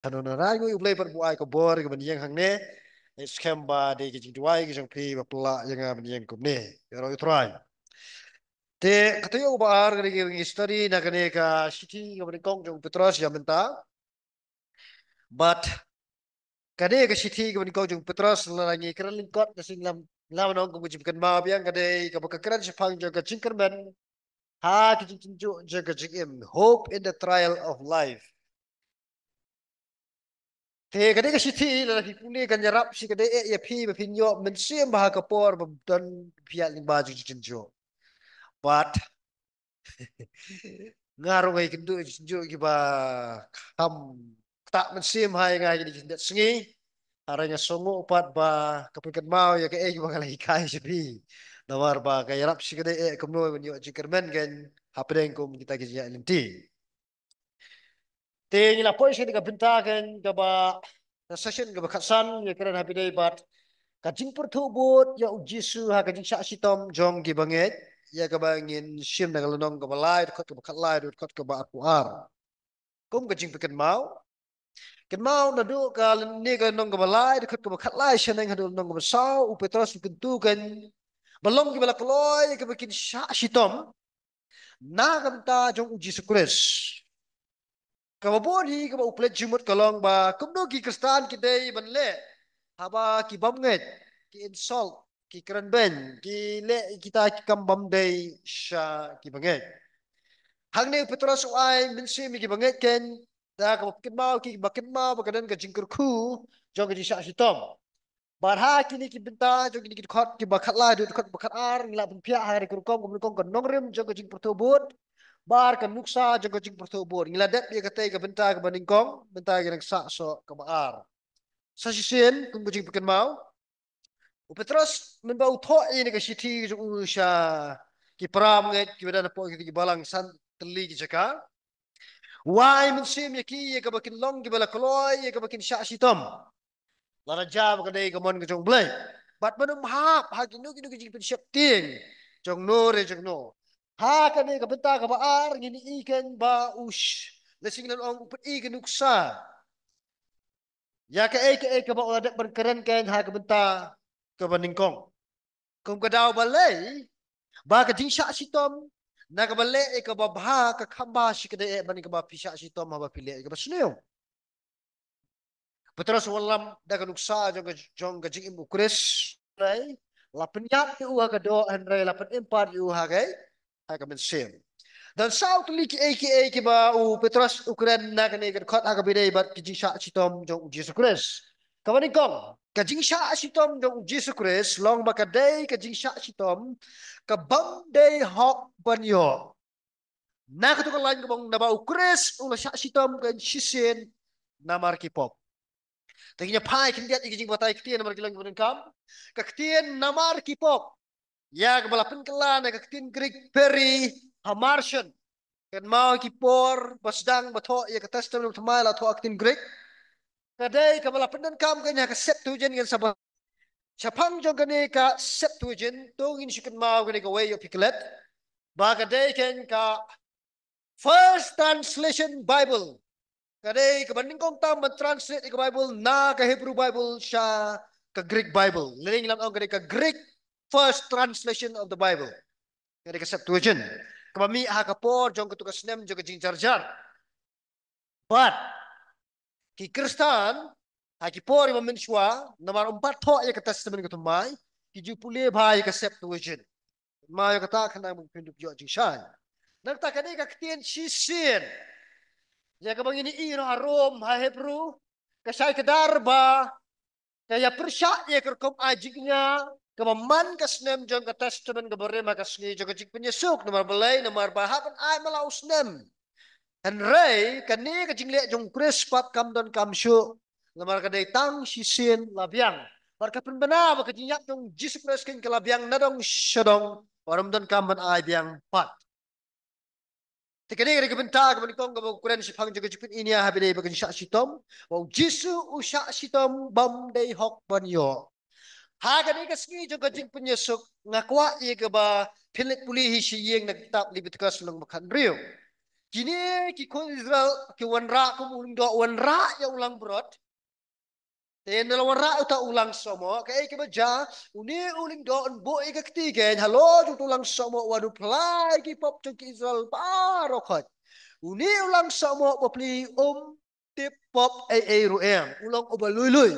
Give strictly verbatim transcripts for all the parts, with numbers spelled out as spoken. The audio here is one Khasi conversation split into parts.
Hano na rai ngui U Blei bad u ai ka bor ka ban ïeng hangne. Skhem ba dei ka jingduwai ka jong phi ba pla ïa nga ban ïeng kumne. Ïa roi U Trai. Te kata ïa u ba ar ka dei ka ngi study na kane ka shithi ka ban kong jong Petros ïa mynta. But kane ka shithi ka ban kong jong Petros la ngi kren lyngkot ka sing lam lam nong ka jingkynmaw biang ka dei ka ba ka kren shaphang jong ka jingkyrmen ha ka jingkynjuh jong ka jingim, hope in the trial of life. Te ka dei ka shithi la phi pule kan ïarap shi ka dei eh ïa phi ba phin ïoh mynsiem ba ha ka por ba don phi ïa lyngba jong jingkynjuh. But nga ruh ngi kynduh jingkynjuh ki ba kham ktah mynsiem ha ïa nga kine ki sngi. Hynrei nga sngew pat ba ka pynkynmaw ïa kaei ba nga la hikai sha phi. Namar ba ka ïarap shi ka dei eh kumno ban ïoh jingkyrmen kan hapdeng kum kita ki jingïaid lynti. Te ngi la poi sha ka bynta kan kaba ka session kaba khatsan ïa kren ha phi dei bad ka jingpyrthuh bud ïa U Jisu ha ka jingshah shitom jong ki bangeit ïa kaba ngin shim na ka lynnong kaba lai dkhot kaba khatlai dkhot kaba arphew ar. Kum ka jingpynkynmaw. Kynmaw naduh ka lynne ka lynnong kaba lai dkhot kaba khatlai shaneng haduh lynnong kaba saw U Petros u kyntu kan ba long kiba la kloi kaba kin shah shitom na ka bynta jong U Jisu Khrist. Kaba bun hi kaba u plet jingmut ka long ba kumno ki Khristan ki dei ban leh haba ki bym ngeit, ki insult, ki kren beiñ, ki leh kita ki kam bym dei sha ki bangeit. Hangne U Petros u ai mynsiem ïa ki bangeit kan da kaba kynmaw ki ba kynmaw ba ka don ka jingkyrkhu jong ka jingshah shitom. Bad ha kine ki bynta jong kine ki dkhot kiba khatlai haduh dkhot ba khatar ngi la pynphiah ha ka rukom kaba nyngkong ka nongrim jong ka jingpyrthuh bud bad ka nuksa jong ka jingpyrthuh bud. Ngi la dep ïa katei ka bynta kaba nyngkong, bynta ka nuksa shuh kaba ar. Sa shisien kum ka jingpynkynmaw, U Petros mynba u thoh ïa kane ka shithi jong u sha ki para bangeit kiba don hapoh kito ki balang san tylli ki jaka. U ai mynsiem ïa ki ïa kaba kin long kiba la kloi ïa kaba kin shah shitom. Lada jia ba ka dei ka mon ka jong U Blei. Bad ban ym hap ha kino kino ki jingpynsheptieng jong no re jong no. Ha kane ka bynta kaba ar ngin ïohi kan ba u sh-, lehse ngin ong u pyni ka nuksa ïa kaei kaei kaba u la dep ban kren kan ha ka bynta kaba nyngkong. Kum ka daw balei ba ka jingshah shitom na kaba leh ïa kaba bha ka kham bha shi ka dei eh ban ïa kaba phi shah shitom haba phi leh ïa kaba sniew. Petros u wallam da ka nuksa jong ka, jong ka jingim U Khrist. Hynrei la pynïap ïa u ha ka doh, hynrei la pynim pat ïa u ha ka, ha ka mynsiem. Don saw tylli kiei kiei kiba u Petros u kren na kane ka dkhot ha kaba ïadei bad ka jingshah shitom jong U Jisu Khrist. Kaba nyngkong, ka jingshah shitom jong U Jisu Khrist long ba ka dei ka jingshah shitom ka bym dei hok ban ïoh. Na kato ka lain ka bang naba U Khrist u la shah shitom kan shisien namar ki pop. Te ngin ïa phai khyndiat ïa ka jingbatai ktien namar ki long kiba donkam. Ka ktien namar ki pop ïa kaba la pynkylla na ka ktien Greek peri hamartion. Kynmaw ki por ba sdang ba thoh ïa ka Testament Thymmai la thoh ha ka ktien Greek. Ka dei kaba la pyndonkam kan ha ka Septuagint kan sa ba shaphang jong kane ka Septuagint to ngin shu kynmaw kane kawei ïoh phi klet ba ka dei kan ka First Translation Bible. Ka dei kaba nyngkong tam ban translate ïa ka Bible na ka Hebrew Bible sha ka Greek Bible. Lane ngi lah ban ong ka dei ka Greek First Translation of the Bible. Ka dei ka Septuagint. Kaba mih ha ka por jong kato ka snem jong ka jingjarjar. Bad ki Khristan ha ki por ba mynshuwa namar ym pat thoh ïa ka Testament ka Thymmai, ki ju pule bha ïa ka Septuagint. Ma ïa kata khnang ba phin dup ïoh jingshai. Nangta kane ka ktien shisien ïa kaba ngin ïohi ruh ha Rom, ha Hebrew, ka shai kdar ba ka ïa pyrshah ïa ka rukom ai jingkñia kaba man ka snem jong ka Testament kaba rim ha ka sngi jong ka jingpynïasuk. Namar balei? Namar ba hap ban ai man la u snem. Hynrei kane ka jingleh jong U Khrist pat kam donkam shuh. Namar ka dei tang shisien la biang. Bad ka pynbna ba ka jingïap jong U Jisu Khrist kan ka la biang nadong shadong, bad ym donkam ban ai biang pat. Te kane ka dei ka bynta kaba nyngkong kaba u kren shaphang jong ka jingpyni ïa ha ba dei ba ka jingshah shitom, ba U Jisu u shah shitom bym dei hok ban ïoh. Ha kane ka sngi jong ka jingpynïasuk nga kwah ïa kaba phin leit pule hi sha ïing na ka kitab Leviticus lynnong ba khathynriew. Kine ki khun Israel ki wanrah kum u lyngdoh, wanrah ïa u langbrot. Te ynda la wanrah uta u langsohmoh, kaei kaba jia, une u lyngdoh un buh ïa ka kti kein halor jong uta u langsohmoh, wat u phla ïa ki pop jong ki Israel baroh khoit. Une u langsohmoh bapli um tip pop ei ei ruh em, u long uba lui lui.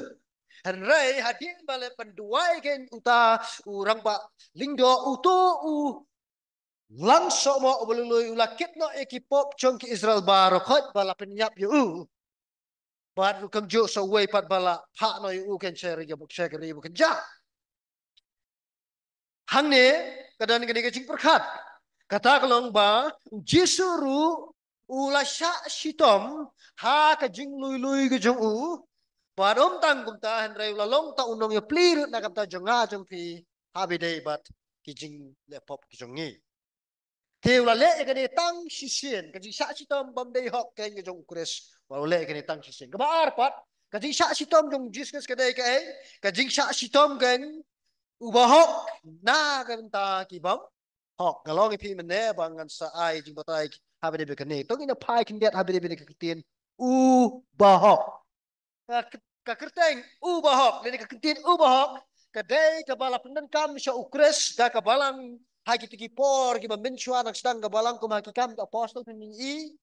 Hynrei hadien ba la pynduwai kein uta u rangbah lyngdoh, uto u langsohmoh uba lui lui u la kit noh ïa ki pop jong ki Israel baroh khoit ba la pynïap ïa u. Bad ruh kumjuh sa uwei pat ba la phah noh ïa u kein sha ri, sha ka ri ba kynjah. Hangne ka don kane ka jingpyrkhat. Kata ka long ba u Jisu ruh u la shah shitom ha ka jinglui lui ka jong u. Bad ym tang kumta, hynrei u la long ta u nongïapli ruh na ka bynta jong nga jong phi, haba ïadei bad ki jingleh pop ki jong ngi. Te u la leh ïa kane tang shisien, ka jingshah shitom bym dei hok kein ka jong u Khrist. U la leh ïa kane tang shisien. Kaba ar pat, ka jingshah shitom jong u Jisu Khrist ka dei kaei? Ka jingshah shitom kein u bahok na ka bynta ki bym hok. Nga la ong ïa phi mynne ba ngan sa ai jingbatai haba ïadei bad kane. To ngin ïa phai khyndiat haba ïadei bad ka ktien u bahok. Ka, ka kyrteng u bahok, lane ka ktien u bahok, ka dei kaba la pyndonkam sha u Khrist da ka balang ha kito ki por kiba mynshuwa, nang sdang ka balang kum ha Ki Kam ki Apostol phin ïohi.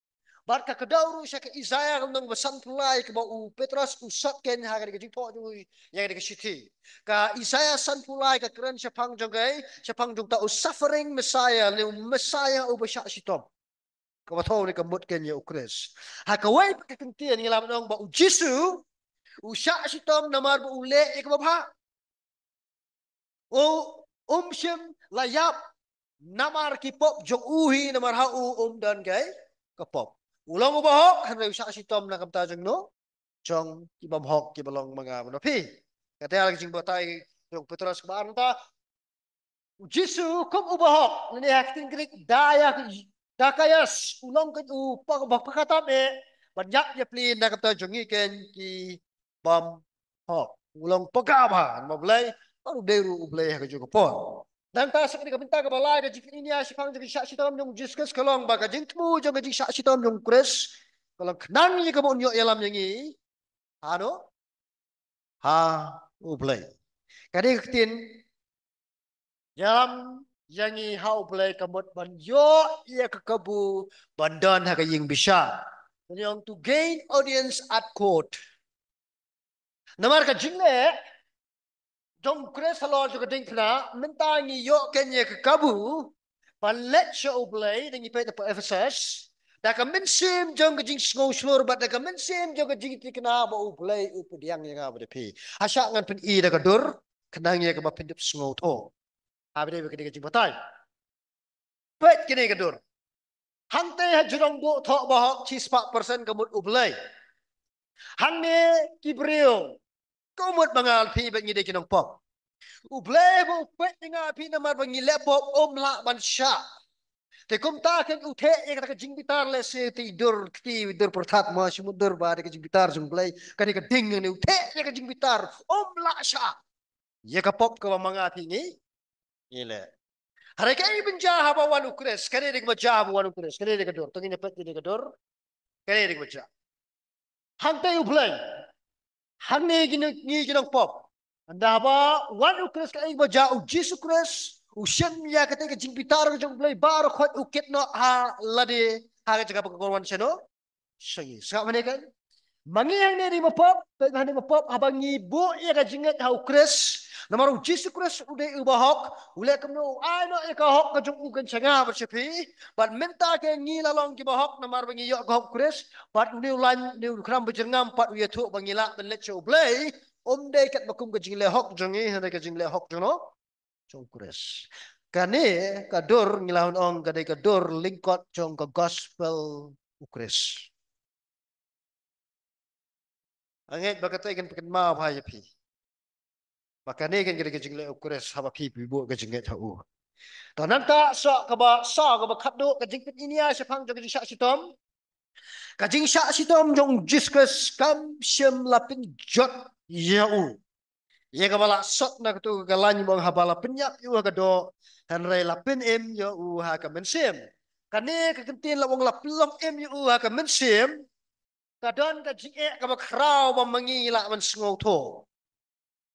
Bad ka kdew ruh sha ka Isaïah lynnong ba sanphew lai kaba u Petros u sot kein ha kane ka jingthoh jong u ïa kane ka shithi. Ka Isaïah sanphew lai ka kren shaphang jong kaei, shaphang jong uta u suffering Messiah, lane u Messiah uba shah shitom. Kaba thoh ne ka mut kein ïa u Khrist. Ha kawei pat ka ktien ngi la ban ong ba u Jisu u shah shitom namar ba u leh ïa kaba bha. U um shym la ïap namar ki pop jong u hi, namar ha u um don kaei? Ka pop. U long u bahok, hynrei u shah shitom na ka bynta jong no? Jong ki bym hok kiba long ma nga bad ma phi. Kata la ka jingbatai jong u Petros kaba ar. Nangta u Jisu kum u bahok, lane ha ka ktien Greek dia, dikaios, u long kein u pa, ba pakatam eh ban ïap ïapli na ka bynta jong ngi kein ki bym hok. U long paka bha, namar balei? Namar u dei ruh u Blei ha kajuh ka por. Nangta sa kane ka bynta kaba lai ka jingpyni nia shaphang jong ka jingshah shitom jong u Jisu Khrist ka long ba ka jingthmu jong ka jingshah shitom jong u Khrist ka long khnang ïa kaba un ïoh ïalam ïa ngi. Hano? Ha u Blei. Kane ka ktien ïalam ïa ngi ha u Blei ka mut ban ïoh ïa ka kabu ban don ha ka ïing bishar. Ngi ong to gain audience at court. Namar ka jingleh jong u Khrist halor jong ka diengphna, mynta ngi ïoh kein ïa ka kabu ban leit sha u Blei, da ngi peit na Ephesus, da ka mynsiem jong ka jingsngew shlur bad da ka mynsiem jong ka jingthikna ba u Blei u pdiang ïa nga bad ïa phi. Hashah ngan pyni da ka dur, khnang ïa kaba phin dup sngewthuh. Haba ïadei bad kane ka jingbatai. Peit kane ka dur. Hangtei ha jrong duh thoh bahok shispah persen ka mut u Blei. Hangne ki briew, ka mut ba nga phi bad ngi dei ki nongpop. U Blei ba u peit ïa nga phi namar ba ngi leh pop um lah ban shah. Te kumta kein u theh ïa kata ka jingbitar, lehse te i dur kti, i dur pyrthat, ma shi mut dur ba dei ka jingbitar jong u Blei. Kane ka ding ne u theh ïa ka jingbitar um lah shah ïa ka pop kaba ma nga phi ngi ngi leh. Hynrei kaei ban jia haba wan u Khrist, kane dei kaba jia haba wan u Khrist, kane dei ka dur, to ngin ïa peit kane ka dur, kane dei kaba jia. Hangtei u Blei, hangne ngi ki nongpop. Ynda haba wan u Khrist kaei kaba jia, u Jisu Khrist u shim ïa kata ka jingbitar ka jong u Blei baroh khoit u kit noh ha lade ha ka jaka ba ka wan shano. Sha ngi. Sngap hangne kein. Ma ngi hangne dei ma pop, peit hangne ma pop, haba ngi buh ïa ka jingngeit ha u Khrist. Namar u Jisu Khrist u dei u bahok, u leh kumno, u ai noh ïa ka hok ka jong u kein sha nga bad sha phi. Bad mynta kein ngi la long ki bahok namar ba ngi ïoh ka hok u Khrist. Bad une u lain, une u khram bajyrngam pat u ïathuh ba ngi lah ban leit sha u Blei. Um dei katba kum ka jingleh hok jong ngi, hynrei ka jingleh hok jong no? Jong u Khrist. Kane ka dur ngi la ong ka dei ka dur lyngkot jong ka gospel u Khrist. Nga ngeit ba kata kan pynkynmaw bha ïa phi ba kane kan ka dei ka jingleh u Khrist haba phi phi buh ka jingngeit ha u. To nangta sa kaba, sa kaba khatduh, ka jingpyni nia shaphang jong ka jingshah shitom. Ka jingshah shitom jong u Jisu Khrist kam shym la pynjot ïa u ïa kaba la sot na katu ka lain ba ong haba la pynïap ïa u ha ka doh, hynrei la pynim ïa u ha ka mynsiem. Kane ka kyntien la ong la pynlong im ïa u ha ka mynsiem, ka don ka jingeh kaba khraw ba ma ngi lah ban sngewthuh.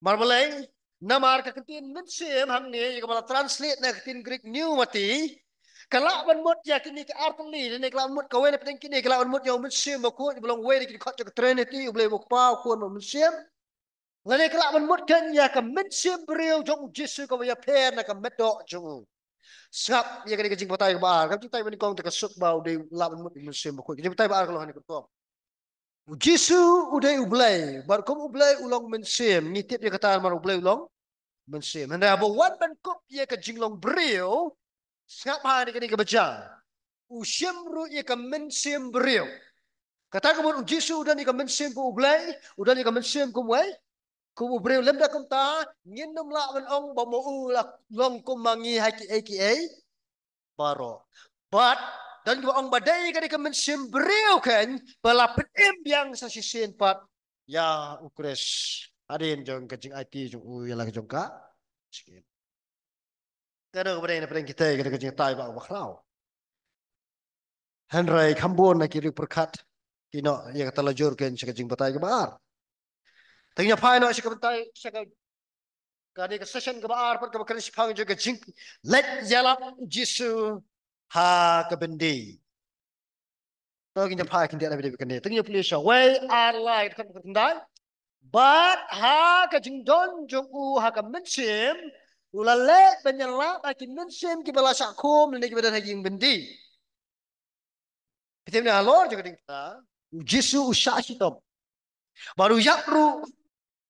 Namar balei? Namar ka kyntien mynsiem hangne, ïa kaba la translate na ka ktien Greek pneumati, ka lah ban mut ïa kine ki artylli, ne ka lah ban mut kawei na pdeng kine, ka lah ban mut ïa u Mynsiem Bakhuid, ba long wei na ki dkhot jong ka Trinity, U Blei U Kpa, U Khun, U Mynsiem. Lane ka lah ban mut keiñ ïa ka mynsiem briew jong U Jisu kaba ïapher na ka met doh jong u. Sngap ïa kane ka jingbatai kaba ar, ka jingbatai ba nyngkong te ka suk ba u dei lah ban mut u Mynsiem Bakhuid. Ka jingbatai ba ar ka long hangne ka rukom. U Jisu u dei U Blei, bad kum U Blei u long mynsiem, ngi tip ïa kata namar U Blei u long mynsiem. Hynrei haba u wan ban kup ïa ka jinglong briew, sngap ha kane kaba jia. U shim ruh ïa ka mynsiem briew. Kata ka mut U Jisu u don ïa ka mynsiem kum U Blei, u don ïa ka mynsiem kum wei, kum u briew. Lymda kumta, ngin ym lah ban ong ba ma u la long kum ma ngi ha kiei kiei baroh. Bad don kiba ong ba dei kane ka mynsiem briew keiñ ba la pynim biang sa shisien pat ïa U Khrist hadien jong ka jingaiti jong u ïa la ka jong ka. Kano kaba dei na pdeng kita, kata ka jingbatai ba, ba khraw. Hynrei kham bun na ki riewpyrkhat ki noh ïa kata la jur keiñ sha ka jingbatai kaba ar. Te ngin ïa phai noh sha ka batai, sha ka, kane ka session kaba ar pat kaba kren shaphang jong ka jingleit ïalap U Jisu ha ka byndi. To ngin ïa phai khyndiat na video kane. Te ngin ïa pule sha wei, ar, lai, dkhot khyndai. Bad ha ka jingdon jong u ha ka mynsiem, u la leit ban ïalap ha ki mynsiem kiba la shah khum lane kiba don ha ïing byndi. Phi tip ne halor jong ka diengphna, U Jisu u shah shitom. Bad u ïap ruh,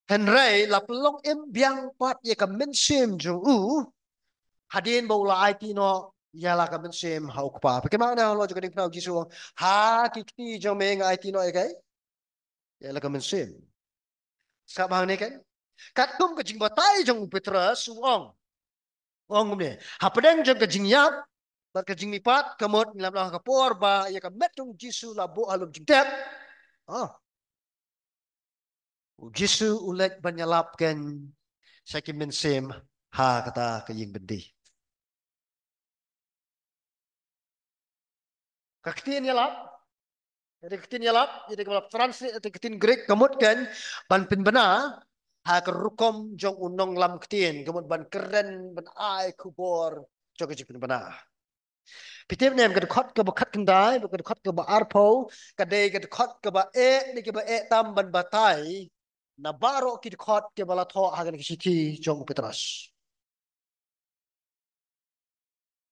hynrei la pynlong im biang pat ïa ka mynsiem jong u hadien ba u la aiti noh ïa la ka mynsiem ha U Kpa. Phi kynmaw ne halor jong ka diengphna U Jisu u ong, ha ki kti jong me nga aiti noh ïa kaei? Ïa la ka mynsiem. Sngap hangne keiñ. Katkum ka jingbatai jong u Petros u ong, u ong kumne, hapdeng jong ka jingïap bad ka jingmihpat, ka mut ngi lah ban ong ha ka por ba ïa ka met jong U Jisu la buh ha lum jingtep. Ah. U Jisu u leit ban ïalap keiñ sha ki mynsiem ha kata ka ïing byndi. Ka ktien ïalap, ïa ka ktien ïalap, ïa ka translate, ïa ka ktien Greek, ka mut keiñ ban pynbna ha ka rukom jong u nonglam ktien, ka mut ban kren, ban ai khubor jong ka jingpynbna. Phi tip ne em, ka dkhot kaba khatkhyndai bad ka dkhot kaba arphew ka dei ka dkhot kaba eh ne kaba eh tam ban batai na baroh ki dkhot kiba la thoh ha kane ka shithi jong u Petros.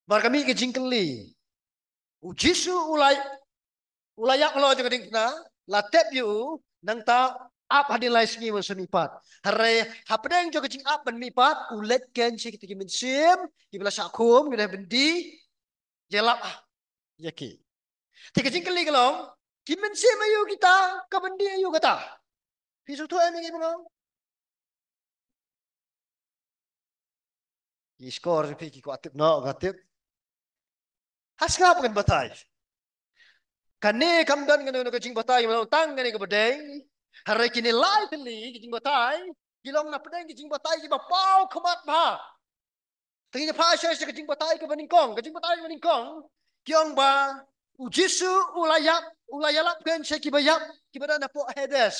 Namar ka mih ka jingkylli, U Jisu u la, u la ïap halor jong ka diengphna, la tep ïa u, nangta ap hadien lai sngi ban sa mihpat. Hynrei hapdeng jong ka jingap ban mihpat, u leit keiñ sha kita ki mynsiem kiba la shah khum, kiba don ha byndi, ïalap ïa ki. Te ka jingkylli ka long, ki mynsiem aïu kita, ka byndi aïu kata? Phi sngewthuh em ïa ki ba nga ong? Ki shkor jong phi ki kwah tip noh, ka tip. Ha sngap ngan batai. Kane kam don kano kano ka jingbatai ba long tang kane kaba dei. Hynrei kine lai tylli ki jingbatai ki long na pdeng ki jingbatai kiba paw khmat bha. Te ngin ïa phai sha ka jingbatai kaba nyngkong, ka jingbatai kaba nyngkong ki ong ba U Jisu u la ïap, u la ïalap keiñ sha kiba ïap, kiba don hapoh Hades.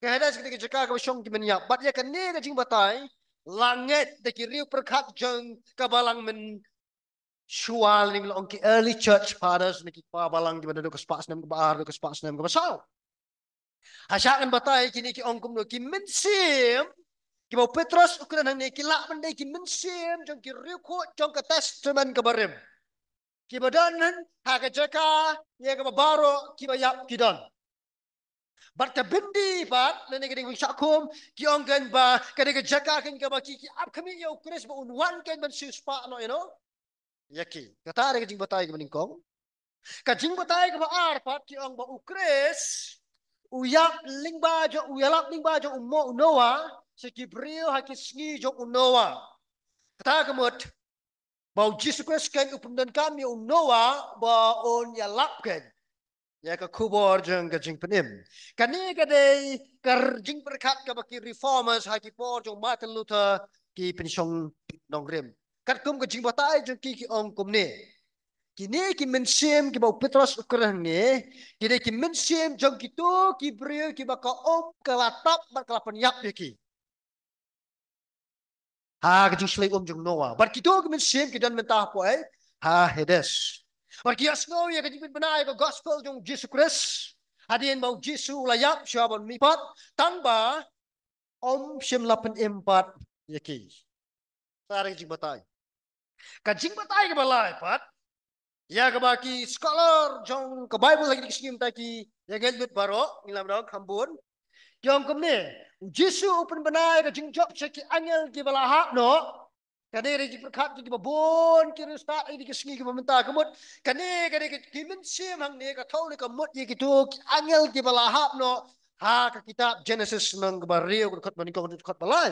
Ka Hades ka dei ka jaka kaba shong ki ban ïap. Bad ïa kane ka jingbatai la ngeit da ki riewpyrkhat jong ka balang mynshuwa, ne ngi lah ong ki early church fathers, ne ki kpa balang kiba naduh ka spah snem kaba ar haduh ka spah snem kaba saw. Ha shah ngan batai kine ki ong kumno, ki mynsiem kiba u Petros u kren hangne ki lah ban dei ki mynsiem jong ki riewkhuid jong ka Testament kaba rim, kiba don ha ka jaka ïa kaba baroh kiba ïap ki don. Bad ka byndi pat, lane ka dei ka shah khum, ki ong keiñ ba ka dei ka jaka keiñ kaba ki, ki ap khmih ïa u Khrist ba un wan keiñ ban siewspah noh ïa no, ïa ki. Kata dei ka jingbatai kaba nyngkong. Ka jingbatai kaba ar pat ki ong ba u Khrist u ïap lyngba jong, u ïalap lyngba jong u mo-, u Noah sha ki briew ha ki sngi jong u Noah. Kata ka mut ba u Jisu Khrist keiñ u pyndonkam ïa u Noah ba un ïalap keiñ ïa ka khubor jong ka jingpynim. Kane ka dei ka r-, jingpyrkhat kaba ki reformers ha ki por jong Martin Luther ki pynshong nongrim. Katkum ka jingbatai jong ki, ki ong kumne, Kine ki mynsiem kiba u Petros u kren hangne, kine ki mynsiem jong kito ki briew kiba ka um ka la tap bad ka la pynïap ïa ki ha ka jingshlei um jong Noah. Bad kito ki mynsiem ki don mynta hapoh, eh, ha Hades. Bad ki ïohsngew ïa ka jingpynbna ïa ka gospel jong Jisu Khrist hadien ba u Jisu u la ïap shuwa ban mihpat, tang ba um shym la pynim pat ïa ki. Sa ka jingbatai. Ka jingbatai kaba lai pat, ïa kaba ki scholar jong ka Bible ha kine ki sngi mynta ki ïa ngeit lut baroh, ngi lam dang kham bun. Ki ong kumne, u Jisu u pynbna ïa ka jingjop sha ki angel kiba la hap noh. Kane ka dei jingpyrkhat kiba bun ki riewstad ha kine ki sngi kiba mynta, ka mut kane ka dei ka, ki mynsiem hangne ka thew ne ka mut ïa kito ki angel kiba la hap noh ha ka kitab Genesis lynnong kaba hynriew, ka dkhot ba nyngkong, ka dkhot ba lai.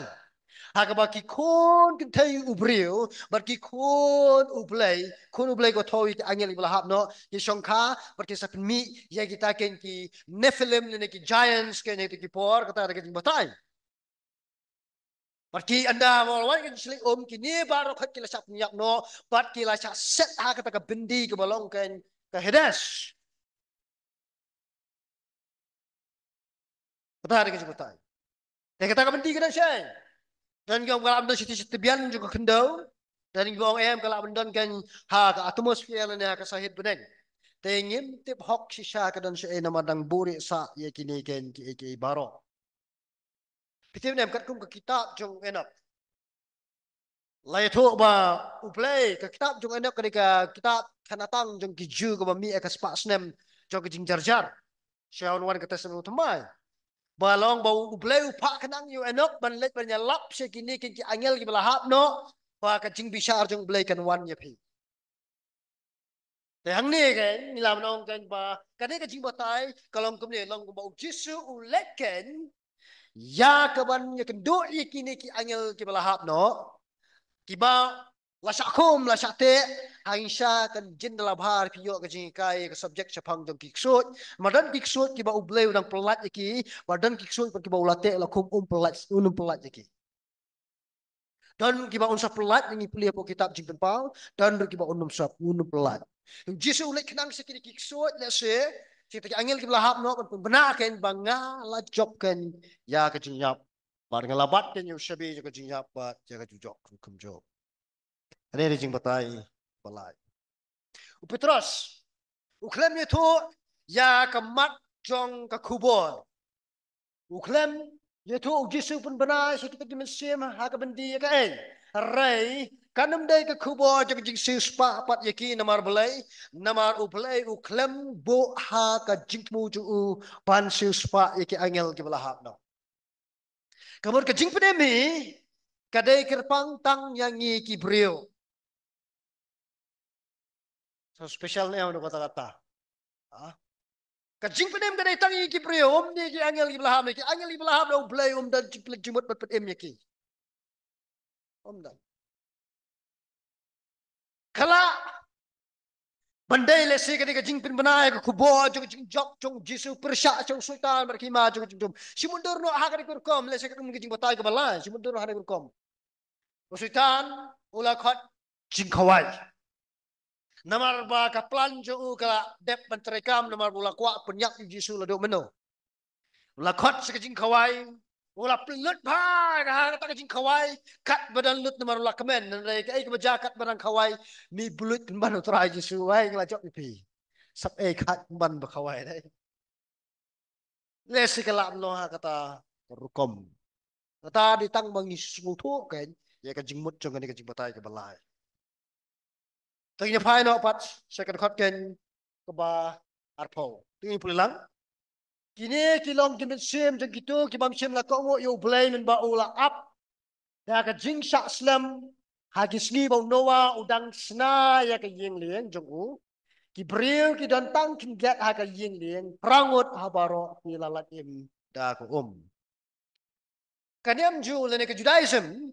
Ha kaba ki khun kynthei u briew bad ki khun u Blei, khun u Blei ka thew ïa ki angel kiba la hap noh, ki shongkha bad ki sa pynmih ïa kita kein ki Nephilim lane ki giants kein ha kita ki por, kata ka dei ka jingbatai. Bad ki ynda ba la wan ka jingshlei um, kine baroh khoit ki la shah pynïap noh bad ki la shah set ha kata ka byndi kaba long kein ka Hades. Kata ka dei ka jingbatai. Te kata ka byndi ka don shaei? Don kiba ong ka lah ban don sha tbian jong ka khyndew. Don kiba ong em, ka lah ban don kein ha ka atmosphere lane ha ka sahit bneng. Te ngim tip hok shisha ka don shaei namar dang buhrieh sah ïa kine kein kiei kiei baroh. Phi tip ne em, katkum ka kitab jong u Enok, la ïathuh ba U Blei, ka kitab jong u Enok ka dei ka kitab khanatang jong ki Jiw kaba mih ha ka spah snem jong ka jingjarjar, sha wan wan ka Testament Bathymmai. Ba long ba U Blei u phah khnang ïa u Enok ban leit ban ïalap sha kine kein ki angel kiba la hap noh, ba ka jingbishar jong U Blei kan wan ïa phi. Te hangne kein ngi lah ban ong kein ba kane ka jingbatai ka long kumne, long kumba U Jisu u leit kein ïa kaban ïakynduh ïa kine ki angel kiba la hap noh, kiba la shah khum, la shah teh. Hangne sha kan jin da la bha phi ïoh ka jinghikai ka subject shaphang jong ki ksuid. Namar don ki ksuid kiba U Blei u dang pyllait ïa ki, bad don ki ksuid pat kiba u la teh la khum, um pyllait, um pyllait ïa ki. Don kiba un sa pyllait, ngi pule hapoh kitab Jingpynpaw, don ruh kiba un ym sa, un ym pyllait. U Jisu u leit khnang sha kine ki ksuid, lehse sha kita ki angel kiba la hap noh, ban pynbna kein ba nga la jop kein ïa ka jingïap, bad nga la bat kein ïa u shabi jong ka jingïap bad ïa ka jujok kumjuh. Kane ka dei jingbatai ba lai. U Petros u khlem ïathuh ïa ka mat jong ka khubor. U khlem ïathuh, U Jisu u pynbna sha kita ki mynsiem ha ka byndi ïa kaei? Hynrei kan ym dei ka khubor jong ka jingsiewspah pat ïa ki, namar balei? Namar U Blei u khlem buh ha ka jingthmu jong u ban siewspah ïa ki angel kiba la hap noh. Ka mut ka jingpynim hi ka dei kyrpang tang ïa ngi ki briew. So special ne em na kata kata. Ha? Ka jingpynim ka dei tang ïa ngi ki briew, ym ne ki angel kiba la hap ne, ki angel kiba la hap ne U Blei um don jingpynim jingmut ban pynim ïa ki. Um don. Ka lah ban dei lehse ka dei ka jingpynbna ïa ka khubor jong ka jingjop jong U Jisu pyrshah sha u Soitan bad ka hima jong ka jingdum. Shim dur noh ha ka dei ka rukom, lehse ka dei ka jingbatai kaba lai, shim dur noh ha ka dei ka rukom. U Soitan u la khot jingkhawai. Namar ba ka plan jong u ka la dep ban treikam, namar u la kwah pynïap ïa U Jisu, la duh mynno. U la khot sha ka jingkhawai, u la pynlut bha ha kata ka jingkhawai, katba dang lut namar u la kmen, hynrei kaei kaba jia katba dang khawai, me bulut pynban U Trai Jisu, wai nga la jop ïa phi. Sap ei khat pynban ba khawai dei. Lehse ka lah ban long ha kata ka rukom. Kata dei tang ba ngi sngewthuh kein ïa ka jingmut jong kane ka jingbatai kaba lai. Te ngin ïa phai noh pat sha ka dkhot kein kaba arphew. Te ngin pule lang. Kine ki long ki mynsiem jong kito ki bym shym la kohnguh ïa U Blei mynba u la ap da ka jingshah slem ha ki sngi ba u Noah u dang shna ïa ka ïing lieng jong u. Ki briew ki don tang khyndiat ha ka ïing lieng, phra ngut ha baroh ki la lait im da ka um. Ka niam Jiw lane ka Judaism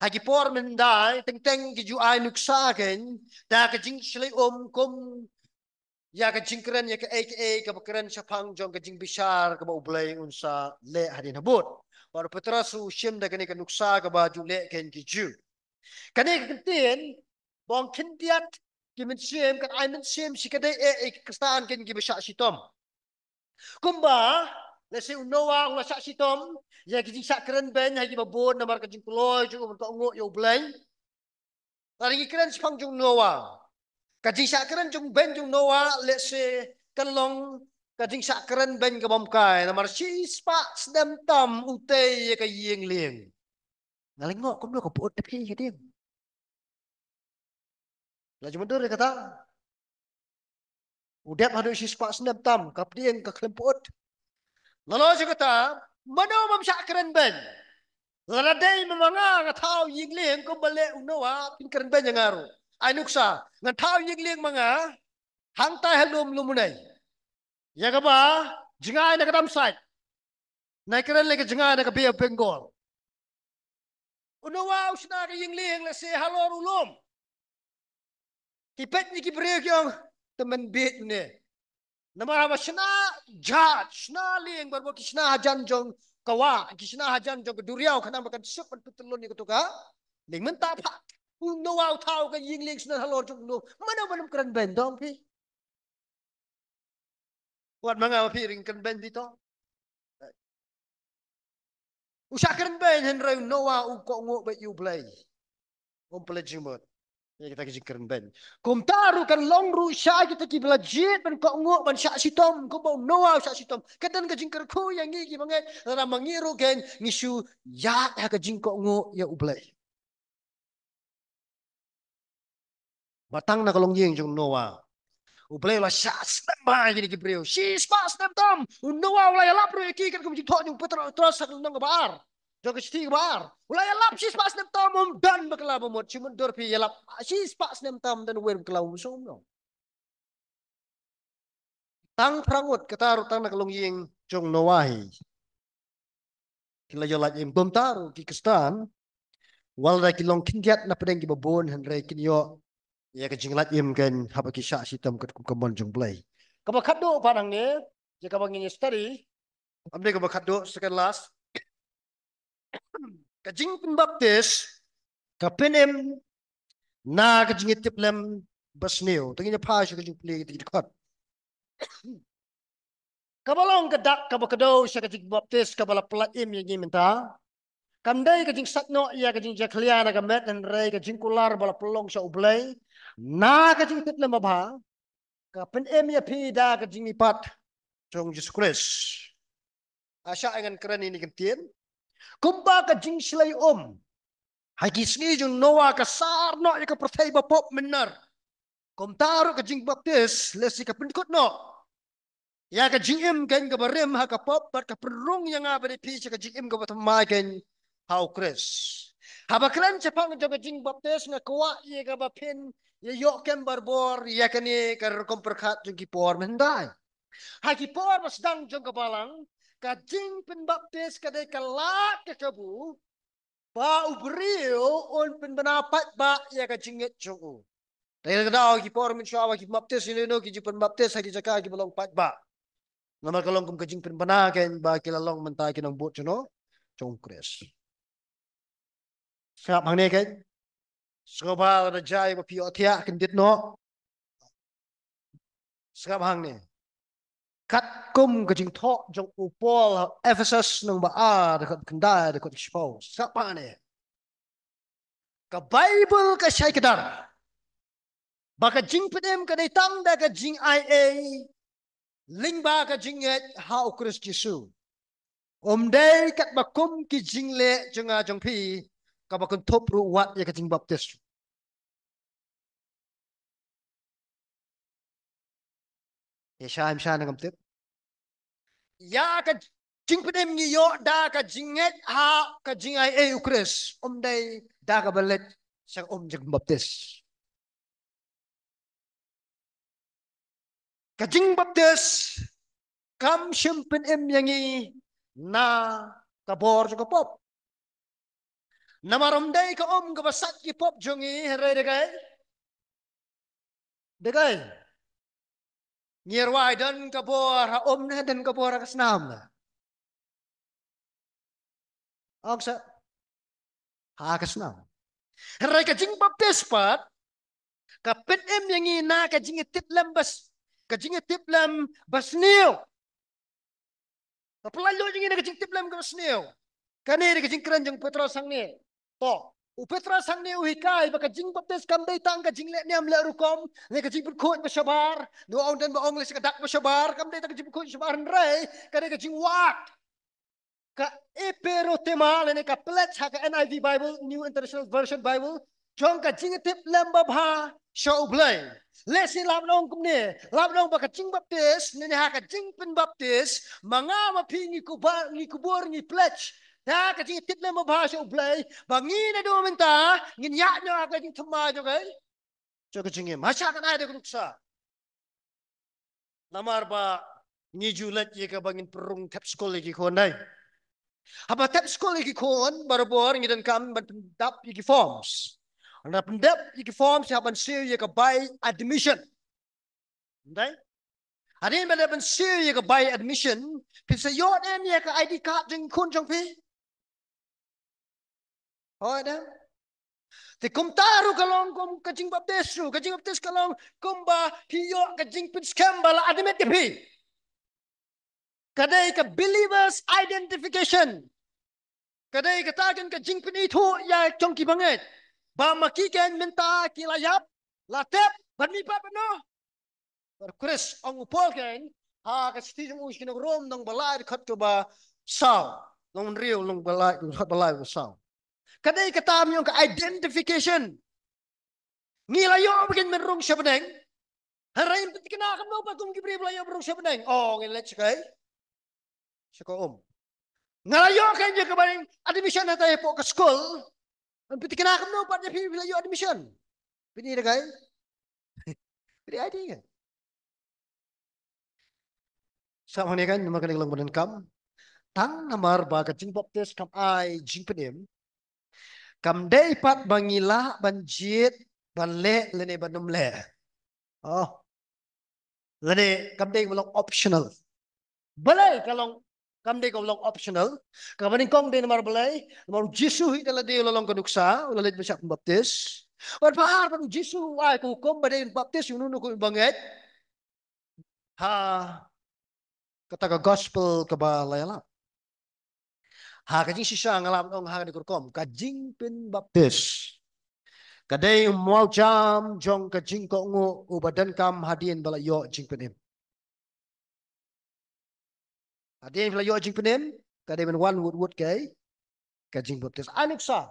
ha ki por mynhyndai teng teng ki ju ai nuksa kein da ka jingshlei um kum ïa ka jingkren ïa kaei kaei kaba kren shaphang jong ka jingbishar kaba U Blei un sa leh hadien habud. Bad u Petros u shim da kane ka nuksa kaba ju leh kein ki Jiw. Kane ka kyntien ba ong khyndiat ki mynsiem, kan ai mynsiem shi katdei eh ïa ki Khristan kein kiba shah shitom. Kumba, lehse u Noah u la shah shitom ïa ki jingshah kren beiñ ha kiba bun namar ka jingkloi jong u ban kohnguh ïa U Blei. Lada ngi kren shaphang jong u Noah, ka jingshah kren jong beiñ jong u Noah lehse kan long ka jingshah kren beiñ kaba ym kai, namar shispah snem tam u tei ïa ka ïing lieng. Nga lyngngoh kumno ka pyut da phi ka dieng. La jingmyndur ïa kata. U dep haduh shispah snem tam, ka pdiang ka khlem pyut. Nalor jong kata, mano bym shah kren beiñ? Lada dei ma nga nga thaw ïing lieng kumba leh u Noah, phin kren beiñ ïa nga ruh. Ai nuksa, ngan thaw ïing lieng ma nga hangtai ha lum Lumunei. Ïa kaba jngai na ka dam sait. Nai kren lei ka jngai na ka Bay of Bengal. U Noah u shna ka ïing lieng lehse halor u lum. Ki peit ïa ki briew ki ong, te men bieit une. Namar haba shna jahaj, shna lieng, barabor ki shna hajan jong ka wah, ki shna hajan jong ka duriaw, khnang ba kan suk ban pyntylun ïa kato ka lieng. Mynta pat u Noah u thaw ka ïing lieng shna halor jong u lum. Mano ban ym kren beiñ, dong phi? Wat ma nga ma phi ring kren beiñ phi to. U shah kren beiñ hynrei u Noah u kohnguh bad ïa U Blei. Um pynleit jingmut ïa kita ki jingkren beiñ. Kumta ruh kan long ruh sha kita kiba la jied ban kohnguh ban shah shitom kumba u Noah u shah shitom. Ka don ka jingkyrkhu ïa ngi kiba ngeit lada ma ngi ruh kein ngi shu ïaid ha ka jingkohnguh ïa U Blei. Ba tang na ka longïing jong u Noah, U Blei u la shah snem bha ïa kine ki briew. Shispah snem tam. U Noah u la ïalap ruh ïa ki katkum ka jingthoh jong u Petros ha ka lynnong kaba ar, jong ka shithi kaba ar. U la ïalap shispah snem tam, um don ba kylla ba mut. Shu mutdur phi, ïalap shispah snem tam, ym don uwei ruh ba kylla ba mut. Tang phra ngut, kata ruh tang na ka longïing jong u Noah hi. Ki la ïoh lait im. Kumta ruh ki Khristan, wat lada ki long khyndiat na pdeng kiba bun, hynrei kin ïoh ïa ka jinglait im kein haba ki shah shitom katkum ka mon jong U Blei. Kaba khatduh pat hangne, ïa kaba ngin ïa study, ym dei kaba khatduh, second last. Ka jingpynbaptis ka pynim na ka jingïatiplem basniew. Te ngin ïa phai sha ka jingpule kata ki dkhot. Kaba long ka dak kaba kdew sha ka jingbaptis kaba la pynlait im ïa ngi mynta, kam dei ka jingsaid noh ïa ka jingjakhlia na ka met, hynrei ka jingkular ba la pynlong sha U Blei na ka jingïatiplem babha, ka pynim ïa phi da ka jingmihpat jong u Jisu Khrist. Nga shah ngan kren ïa kane ka ktien. Kumba ka jingshlei um ha ki sngi jong u Noah ka sar noh ïa ka pyrthei ba pop mynnar, kumta ruh ka jingbaptis lehse ka pynkut noh ïa ka jingim kein kaba rim ha ka pop bad ka pynrung ïa nga bad ïa phi sha ka jingim kaba thymmai kein ha U Khrist. Haba kren shaphang jong ka jingbaptis, nga kwah ïa kaba phin ïa ïoh kem barabor ïa kane ka rukom pyrkhat jong ki por mynhyndai. Ha ki por ba sdang jong ka Balang, ka jingpynbaptis ka dei ka lad ka kabu ba u briew un pynbna paidbah ïa ka jingngeit jong u. Te ka daw ki por mynshuwa ba ki baptis, ïa kino ki jingpynbaptis ha ki jaka kiba long paidbah. Namar ka long kum ka jingpynbna kein ba ki la long mynta ki nongbud jong u, jong u Khrist. Sngap hangne kein. Sngewbha lada jia ba phi ïohthiah kyndit noh. Sngap hangne. Katkum ka jingthoh jong u Paul ha Ephesus lynnong ba ar, dkhot khyndai, dkhot shiphew. Sngap hangne. Ka Baibl ka shai kdar ba ka jingpynim ka dei tang da ka jingai ei lyngba ka jingngeit ha u Khrist Jisu. Um dei katba kum ki jingleh jong nga jong phi, kaba kynthup ruh wat ïa ka jingbaptis. Ïa shai ym shai, ngam tip. Ïa ka jingpynim ngi ïoh da ka jingngeit ha ka jingai ei u Khrist, um dei da kaba leit sha ka um jingbaptis. Ka jingbaptis kam shym pynim ïa ngi na ka bor jong ka pop. Namar ym dei ka um kaba sait ki pop jong ngi, hynrei dei kaei? Dei kaei? Ngi rwai don ka bor ha um ne don ka bor ha ka snam? Ong sa, ha ka snam. Hynrei ka jingbaptis pat Ka pynim ïa ngi na ka jingïatiplem bas, ka jingïatiplem basniew. Ka pyllait lut ïa ngi na ka jingtiplem kaba sniew. Kane dei ka jingkren jong u Petros hangne. To, u Petros hangne u hikai ba ka jingbaptis kam dei tang ka jingleh niam leh rukom, ne ka jingpynkhuid ba shabar, ne ong dang ba ong leh sha ka dak ba shabar, kam dei tang ka jingpynkhuid shabar hynrei ka dei ka jingwad. Ka eperotema lane ka pledge ha ka N I V Bible, New International Version Bible, jong ka jingtiplem babha sha U Blei. Lehse lah ban ong kumne, lah ban ong ba ka jingbaptis, ne ha ka jingpynbaptis, ma nga ma phi ngi kubur, ngi kubur ngi pledge. Da ka jingtiplem babha sha U Blei, ba ngi naduh mynta, ngin ïaid noh ha ka jingthymmai jong ka, jong ka jingim. Ha sha kane dei ka nuksa. Namar ba ngi ju leit ïa kaba ngin pynrung thep skul ïa ki khun dei. Haba thep skul ïa ki khun, barabor ngi donkam ban pyndap ïa ki forms. Haba pyndap ïa ki forms, haba siew ïa ka bai admission. Dei? Hadien ba dep ban siew ïa ka bai admission, phin sa ïoh ne em ïa ka I D card jong ki khun jong phi? Hooid em? Te kumta ruh ka long kum ka jingbaptis ruh, ka jingbaptis ka long kumba phi ïoh ka jingpynskhem ba la admit ïa phi. Ka dei ka believer's identification. Ka dei kata ka jingpynithuh ïa jong ki bangeit. Ba ma ki kein mynta ki la ïap, la tep, bad mih pat bad noh. Bad u Khrist, ong u Paul kein, ha ka shithi jong u sha ki nong Rom, lynnong ba lai dkhot kaba saw. Lynnong hynriew, lynnong ba lai dkhot ba lai kaba saw. Ka dei kata mynta ka identification. Ngi la ïoh ba ngin pynrung sha bneng. Hynrei ym pynthikna kumno pat kum ki briew ba la ïoh pynrung sha bneng. Oh, ngin leit sha kai, sha ka um. Nga la ïoh kein ïa ka bai admission hatai hapoh ka skul. Ym pynthikna kumno pat ïa phi ba la ïoh admission. Phi ïohi kai? Phi ïohi kai? Sa hangne kan, namar kane ka long ba donkam. Tang namar ba ka jingbaptis kam ai jingpynim, kam dei pat ba ngi lah ban jied, ban leh lane ban ym leh. Oh. Lane kam dei kaba long optional. Balei ka long, kam dei kaba long optional? Kaba nyngkong dei namar balei? Namar u Jisu hi da lade u la long ka nuksa, u la leit ban shah pynbaptis. Bad bha ar bad u Jisu u ai ka hukum ba dei ban baptis ïa uno uno u bangeit ha kata ka gospel kaba la ïalap. Ha ka jingshisha nga lah ban ong ha kane ka rukom, ka jingpynbaptis ka dei u mawjam jong ka jingkohnguh uba donkam hadien ba la ïoh jingpynim. Hadien ba la ïoh jingpynim, ka dei ban wan wut wut ka, ka jingbaptis. Ai nuksa,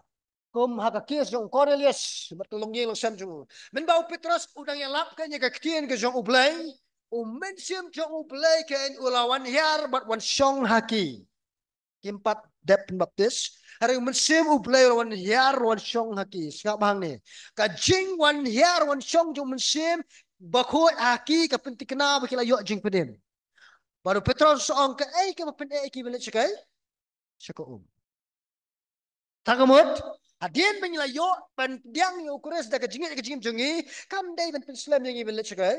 kum ha ka case jong u Cornelius bad ka longïing longsem jong u. Mynba u Petros u dang ïalap kein ïa ka ktien ka jong U Blei, u Mynsiem jong U Blei kein u la wan hiar bad wan shong ha ki. Kim pat dep pynbaptis, hynrei u Mynsiem U Blei u la wan hiar wan shong ha ki. Sngap hangne. Ka jingwan hiar wan shong jong u Mynsiem Bakhuid ha ki ka pynthikna ba ki la ïoh jingpynim. Bad u Petros u ong kaei kaba pyneh ïa ki ban leit sha kai? Sha ka um. Tang ka mut, hadien ba ngi la ïoh ban pdiang ïa u Khrist da ka jingngeit ha ka jingim jong ngi, kam dei ban pynslem ïa ngi ban leit sha kai?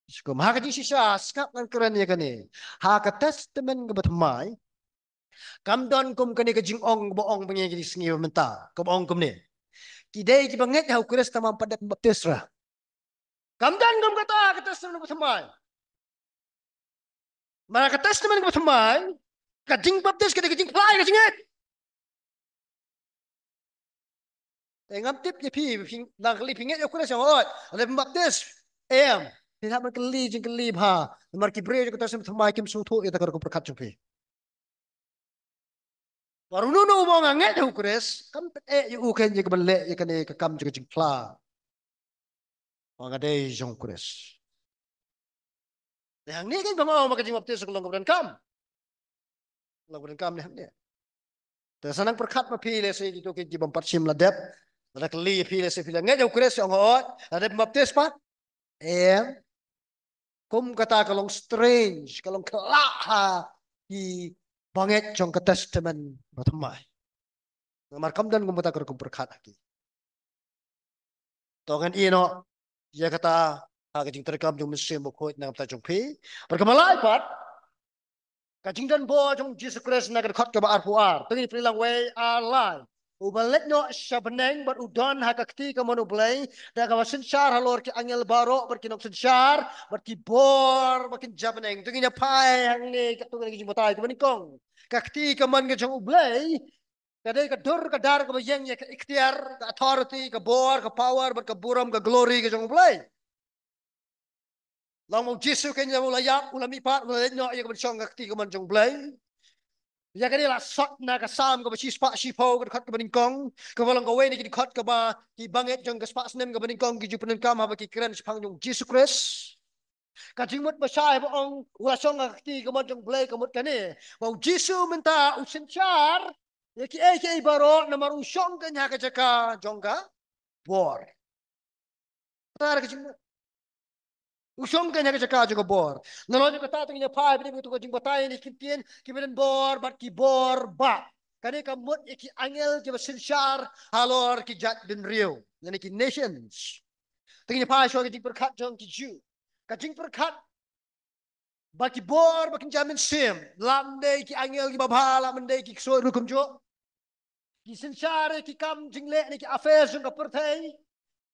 Sha ka um. Ha ka jingshisha, sngap ngan kren ïa kane. Ha ka Testament kaba thymmai, kam don kum kane ka jingong kaba ong ba ngi ha kine ki sngi ba mynta, kaba ong kumne. Ki dei kiba ngeit ha u Khrist tang ba ym pat dep pynbaptis ruh. Kam don kum kata ha ka Testament kaba thymmai. Namar ha ka Testament kaba thymmai, ka jingbaptis ka dei ka jingphla ïa ka jingngeit. Te ngam tip ïa phi, phi nang kylli phi ngeit ïa u Khrist, ong hooid, nga dep pynbaptis. Em, phi hap ban kylli jingkylli bha. Namar ki briew jong ka Testament thymmai kim sngewthuh ïa kata ka rukom pyrkhat jong phi. Bad uno uno uba ong nga ngeit ha u Khrist, kam pyneh ïa u kein ïa ka ban leh ïa kane ka kam jong ka jingphla ba nga dei jong u Khrist. Te hangne kein ba nga ong ba ka jingbaptis ka long kaba donkam. Long kaba donkam ne hangne. Te sa nang pyrkhat ma phi lehse kito ki, ki bym pat shim la dep. Lada kylli ïa phi lehse phi la ngeit ha u Khrist, ong hooid, la dep pynbaptis pat. Em. Kum kata ka long strange, ka long khlaiñ ha ki bangeit jong ka Testament ba thymmai. Namar kam don kum kata ka rukom pyrkhat ha ki. To ngan ïeh noh ïa kata ha ka jingtreikam jong u Mynsiem Bakhuid na ka bynta jong phi. Bad kaba lai pat, ka jingdon bor jong u Jisu Khrist na ka dkhot kaba arphew ar. To ngin pule lang wei ar lai. uba leit noh sha bneng bad u don ha ka kti kamon U Blei, da kaba synshar halor ki angel baroh bad ki nongsynshar bad ki bor ba kin ja bneng. To ngin ïa phai hangne katto katne ki jingbatai kaba nyngkong. Ka kti kamon ka jong U Blei ka dei ka dur ka dar kaba ïeng ïa ka iktiar, ka authority, ka bor, ka power bad ka burom, ka glory ka jong U Blei. Long ba U Jisu keiñ haba u la ïap, u la mihpat, u la leit noh ïa kaba shong ka kti kamon jong U Blei. Ïa kane la sot na ka Salm kaba shispah shiphew, ka dkhot kaba nyngkong, kaba long kawei na ki dkhot kaba ki bangeit jong ka spah snem kaba nyngkong ki ju pyndonkam haba ki kren shaphang jong U Jisu Khrist. Ka jingmut ba shai ba ong u la shong ha ka kti kamon jong U Blei ka mut kane, ba U Jisu mynta u synshar ïa kiei kiei baroh namar u shong keiñ ha ka jaka jong ka bor. Kata ka jingmut. U shong keiñ ha ka jaka jong ka bor. Nalor jong kata to ngin ïa phai bad to ka jingbatai ïa kine ki ktien, kiba don bor bad ki bor bah. Kane ka mut ïa ki angel kiba synshar halor ki jaitbynriew, lane ki nations. To ngin ïa phai shuwa ka jingpyrkhat jong ki Jiw. Ka jingpyrkhat ba ki bor ba kin ja mynsiem, lah ban dei ki angel kiba bha, lah ban dei ki ksuid ruh kumjuh, ki synshar ïa ki kam jingleh ne ki affairs jong ka pyrthei.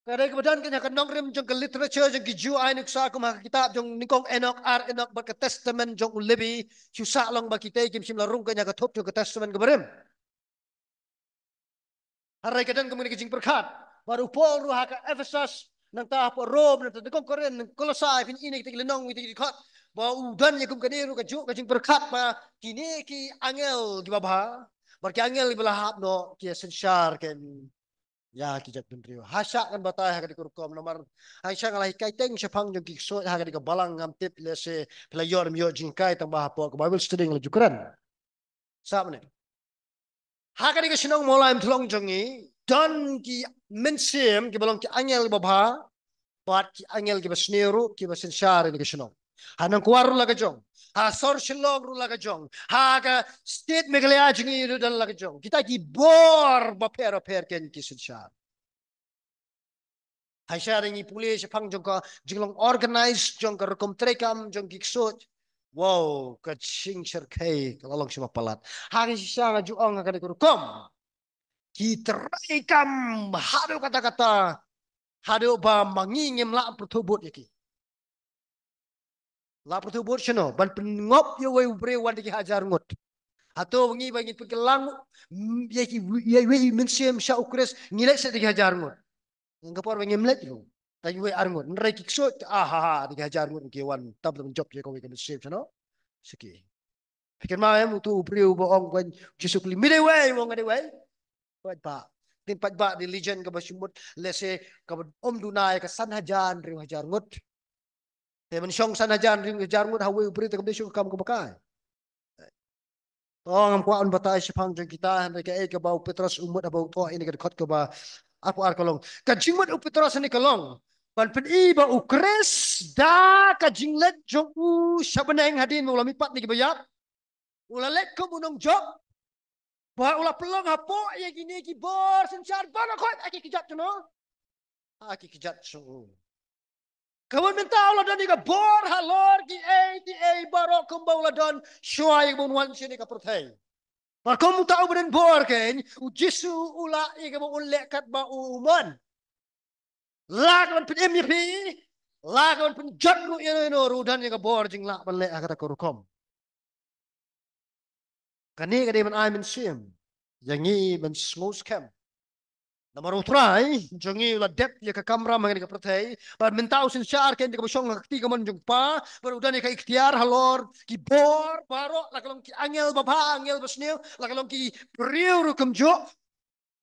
Ka dei kaba don keiñ ha ka nongrim jong ka literature jong ki Jiw, ai nuksa kum ha ka kitab jong nyngkong Enok, ar Enok bad ka Testament jong u Lebi, shu sah long ba kitei kim shym la rung keiñ ha ka thup jong ka Testament kaba rim. Hynrei ka don kum kane ka jingpyrkhat. Bad u Paul ruh ha ka Ephesus, nangta hapoh Rom, nangta nyngkong Korinth, Kolosai, phin i na kita ki lynnong, kita ki dkhot, ba u don ïa kum kane ruh kajuh ka jingpyrkhat ba kine ki angel kiba bha bad ki angel kiba la hap noh ki synshar keiñ ïa ki jaitbynriew. Hashah ngan batai ha kane ka rukom namar hashah nga la hikai teng shaphang jong ki ksuid ha kane ka balang, ngam tip lehse phi la ïoh ne ym ïoh jinghikai, tang ba hapoh ka Bible study nga la ju kren. Sah mynne. Ha kane ka shnong Mawlai Muthlong jong ngi don ki mynsiem kiba long ki angel kiba bha bad ki angel kiba sniew ruh kiba synshar ïa kane ka shnong. Ha Nongkwar ruh la ka jong, ha sor Shillong ruh la ka jong, ha ka state Meghalaya jong ngi ruh don la ka jong. Kita ki bor bapher bapher keiñ ki synshar. Hashare ngi pule shaphang jong ka jinglong organize jong ka rukom treikam jong ki ksuid. Wow, ka jingshyrkhei ka la long shibun palat. Ha ka shisha nga ju ong ha kane ka rukom, ki treikam haduh katta katta, haduh ba ma ngi ngim lah pyrthuh bud ïa ki. Lah pyrthuh bud shano ban pynngop ïa uwei u briew wan da ki hajar ngut. Hato ngi ba ngin pynkylla, mm, ïa ki, ïa uwei u mynsiem sha U Khrist ngi leit seh da ki hajar ngut? Nga ka por ba ngim leit ruh. Tang uwei ar ngut. Hynrei ki ksuid, ah, ha, ha, da ki hajar ngut ki wan tam tam jop ïa kawei ka mynsiem shano? Siki. Phi kynmaw em utu u briew ba ong, kren, Jisu kylli, me dei uwei? U ong, nga dei uwei. Paidbah. Ktien paidbah dei legend kaba shim mut, lehse kaba ym duna ïa ka san hajar hynriew hajar ngut. Te ban shong san hajar hynriew hajar ngut ha uwei u briew te kam dei shuh ka kam kaba kai. To ngam kwah ban batai shaphang jong kita, hynrei kaei kaba u Petros u mut haba u thoh ïa kane ka dkhot kaba arphew ar ka long, ka jingmut u Petros ïa kane ka long ban pyni ba U Khrist da ka jingleit jong u sha bneng hadien ba u la mihpat na kiba ïap, u la leit kum u nongjop, ba u la pynlong hapoh ïa kine ki bor synshar baroh khoit ha ki kjat jong u. Ha ki kjat jong u. Ka mut mynta u la don ïa ka bor halor kiei kiei baroh kumba u la don shuwa ïa kaba un wan sha kane ka pyrthei. Bad kum uta uba don bor keiñ, U Jisu u lah ïa kaba un leh katba u mon. La ka ban pynim ïa phi, la ka ban pynjot ruh ïano ïano ruh, u don ïa ka bor jinglah ban leh ha kata ka rukom. Kane ka dei ban ai mynsiem ïa ngi ban sngewskhem. Namar U Trai jong ngi u la dep ïa ka kamram ha kane ka pyrthei, bad mynta u synshar keiñ da kaba shong ha ka kti kamon jong U Kpa, bad u don ïa ka iktiar halor ki bor baroh, la ka long ki angel babha, angel basniew, la ka long ki briew ruh kumjuh.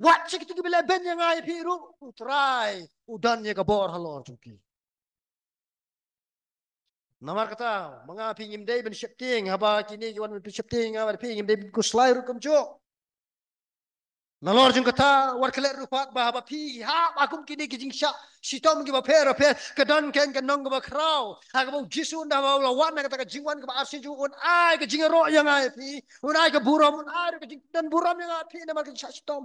Wat sha kito kiba lehbeiñ ïa nga ïa phi ruh, U Trai u don ïa ka bor halor jong ki. Namar kata, ma nga phi ngim dei ban sheptieng, haba kine ki wan ban sheptieng, nga bad phi ngim dei ban khuslai ruh kumjuh. Nalor jong kata, wat klet ruh pat ba haba phi hap ha kum kine ki jingshah shitom kiba pher bapher, ka don keiñ ka nong kaba khraw ha kaba U Jisu un, haba u la wan ha kata ka jingwan kaba arsien jong u, un ai ka jingïaroh ïa nga ïa phi, un ai ka burom, un ai ruh ka jingdon burom ïa nga ïa phi namar ka jingshah shitom.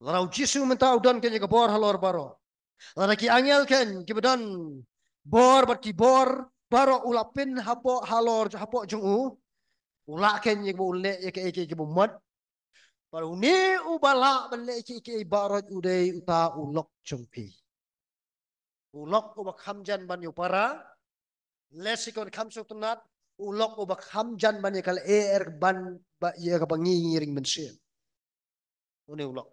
Lada U Jisu mynta u don keiñ ïa ka bor halor baroh, lada ki angel keiñ kiba don bor bad ki bor baroh u la pyn hapoh halor, hapoh jong u, u lah keiñ ïa kaba un leh ïa kaei kaei kaba mut. Bad une uba lah ban leh kiei kiei baroh u dei uta u lok jong phi. U lok uba kham jan ban ïa u para. Lehse ka kham sngewtynnat. U lok uba kham jan ban ïa ka lyer ban ba ïa kaba ngi ngi ring mynsiem. Une u lok.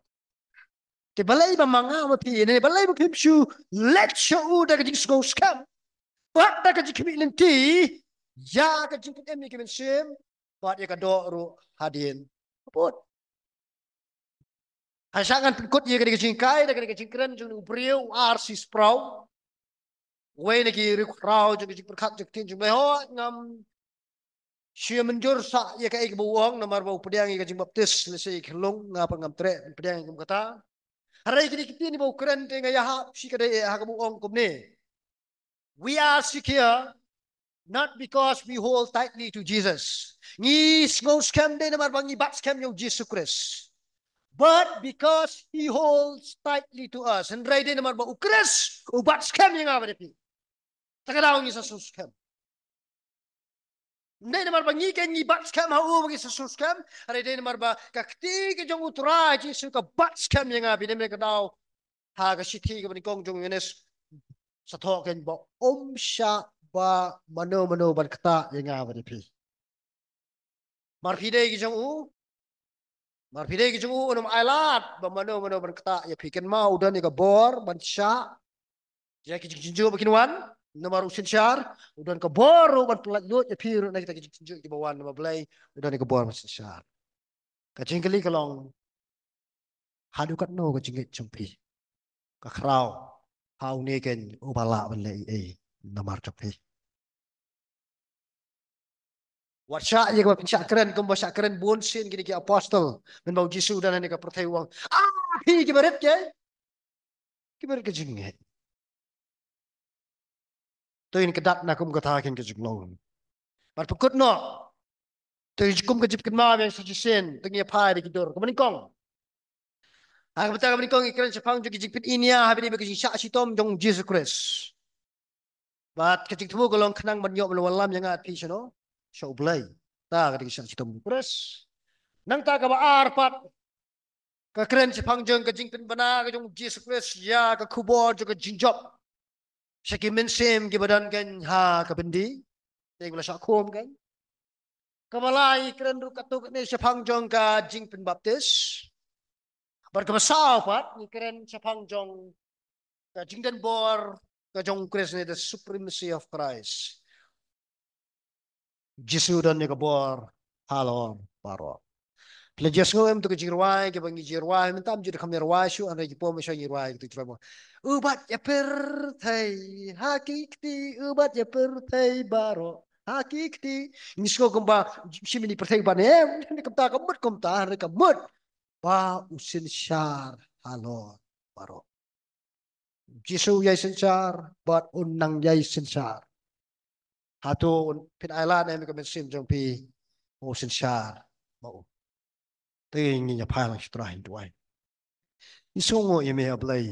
Te balei ba ma nga ma phi ne, balei ba phim shu leit sha u da ka jingsngew skhem, bad da ka jingkhmih lynti ïa ka jingpynim ïa ki mynsiem, bad ïa ka doh ruh hadien ka pud. Hashwa ngan pynkut ïa kane ka jinghikai da kane ka jingkren jong u briew, u R C Sproul. Uwei na ki riewkhraw jong ka jingpyrkhat jong ka ktien jong U Blei. Hooid, ngam shu mynjur shuh ïa kaei kaba u ong, namar ba u pdiang ïa ka jingbaptis, lehse ïa ka khyllung, nga pat ngam treh pdiang ïa kum kata. Hynrei kine ki ktien ba u kren te nga ïahap shi katdei ha kaba u ong kumne. We are secure not because we hold tightly to Jesus. Ngi sngew skhem dei namar ba ngi bat skhem ïa u Jisu Khrist. But because he holds tightly to us. Hynrei dei namar ba u Khrist u bat skhem ïa nga bad ïa phi. Te ka daw ngi sa sngew skhem. Ym dei namar ba ngi kein ngi bat skhem ha u ba ngi sa sngew skhem. Hynrei dei namar ba ka kti ka jong u Trai Jisu ka bat skhem ïa nga bad ïa me. Ka daw ha ka shithi kaba nyngkong jong u Ïoannis, sa thoh kein ba um shah ba mano mano ban ktah ïa nga bad ïa phi. Namar phi dei ki jong u. Namar phi dei ki jong u, un ym ailad ba mano mano ban ktah ïa phi. Kynmaw, u don ïa ka bor ban shah ïa ki jingjynjar ba kin wan namar u synshar. U don ka bor ruh ban pyllait lut ïa phi ruh na kita ki jingjynjar kiba wan namar Blei. U don ïa ka bor ban synshar. Ka jingkylli ka long, haduh katno ka jingngeit jong phi ka khraw ha une kein uba lah ban leh ei ei namar jong phi? Wat shah ïa kaba phin shah kren kumba shah kren bun sien kine ki apostol, mynba u Jisu u don ha kane ka pyrthei u ong, ah, phi kiba rit ki, kiba rit ka jingngeit. To ngin kyndat na kum kata kein ka jinglong. Bad pynkut noh, to ngin kum ka jingpynkynmaw biang sa shisien, to ngin ïa phai da ki dur kaba nyngkong. Ha kaba ta kaba nyngkong ngi kren shaphang jong ka jingpyniaid ha kaba ïadei bad ka jingshah shitom jong u Jisu Khrist. Bad ka jingthmu ka long khnang ban ïoh ban wallam ïa nga bad phi shano? Sha U Blei. Ta ka jingshah shitom u Khrist. Nangta kaba ar pat, ka kren shaphang jong ka jingpynbna ka jong u Jisu Khrist ïa ka khubor jong ka jingjop sha ki mynsiem kiba don kein ha ka byndi, ïa kiba la shah khum kein. Kaba lai ngi kren ruh katto katne shaphang jong ka jingpynbaptis. Bad kaba saw pat ngi kren shaphang jong ka jingdon bor ka jong u Khrist ne, the supremacy of Christ. Jisu u don ïa ka bor halor baroh. Phi la jingsngew em tu ka jingrwai kiba ngi jingrwai mynta, ym ju da kham ïa rwai shuh, hynrei ki por mynshuwa ngi rwai kitu ki rwai mo. U bat ïa pyrthei ha ki kti, u bat ïa pyrthei baroh ha ki kti. Ngi sngew kumba shim ïa kane pyrthei ba ne, em, kumta ka mut kumta, hynrei ka mut ba u synshar halor baroh. Jisu u ïai synshar bad un nang ïai synshar. Hato phin ailad ne em ïa ka mynsiem jong phi ba u synshar ma u? Te ngin ïa phai lang sha U Trai, ngin duwai. Ngi sngewnguh ïa me, A Blei.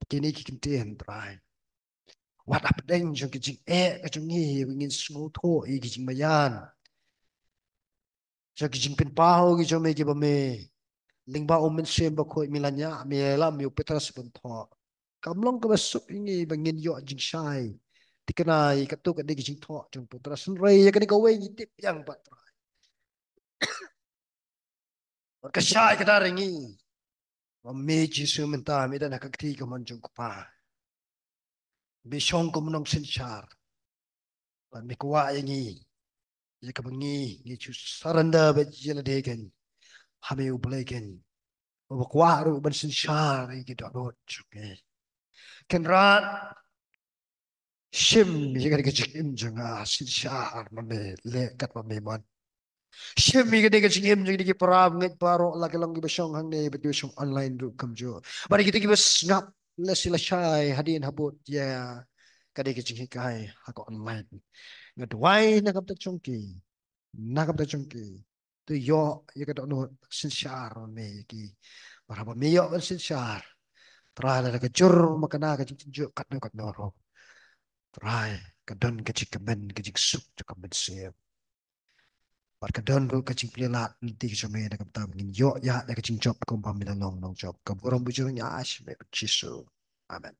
Kine ki ktien, Trai, wat hapdeng jong ki jingeh ka jong ngi ba ngin sngewthuh ïa ki jingmaïan jong ki jingpynpaw ki jong me kiba me, lyngba u Mynsiem Bakhuid, me la ñiah, me ïalam ïa u Petros ban thoh. Kam long kaba suk ïa ngi ba ngin ïoh jingshai thikna ïa katto katne ki jingthoh jong u Petros, hynrei ïa kane kawei ngi tip biang pat, Trai. Bad ka shai ka dar ïa ngi ba me Jisu mynta me don ha ka kti kamon jong u Kpa. Me shong kum u nongsynshar. Bad me kwah ïa ngi, ïa kaba ngi, ngi ju surrender bad ïa lade kein ha me, U Blei kein, uba kwah ruh ban synshar ïa ki dohnud jong ngi. Kynrad, shim ïa kane ka jingim jong nga, synshar ma me, leh kat ma me mon. Shim ïa kane ka jingim jong kine ki para bangeit baroh, la ki long kiba shong hangne bad kiba shong online ruh kumjuh. Bad ïa kito kiba sngap lashai lashai hadien habud ïa kane ka jinghikai ha ka online. Nga duwai na ka bynta jong ki, na ka bynta jong ki. To ïoh ïa ka dohnud synshar ma me ïa ki. Bad haba me ïoh ban synshar, Trai, lada ka jur ma kane ka jingjynjar katno katno ruh, Trai, ka don ka jingkmen, ka jingsuk jong ka mynsiem. Bad ka don ruh ka jingplie lad lynti ka jong me, na ka bynta ba ngin ïoh ïa ka jingjop kumba me la long nongjop. Ka burom bujur ngi ai sha me, Jisu. Amen.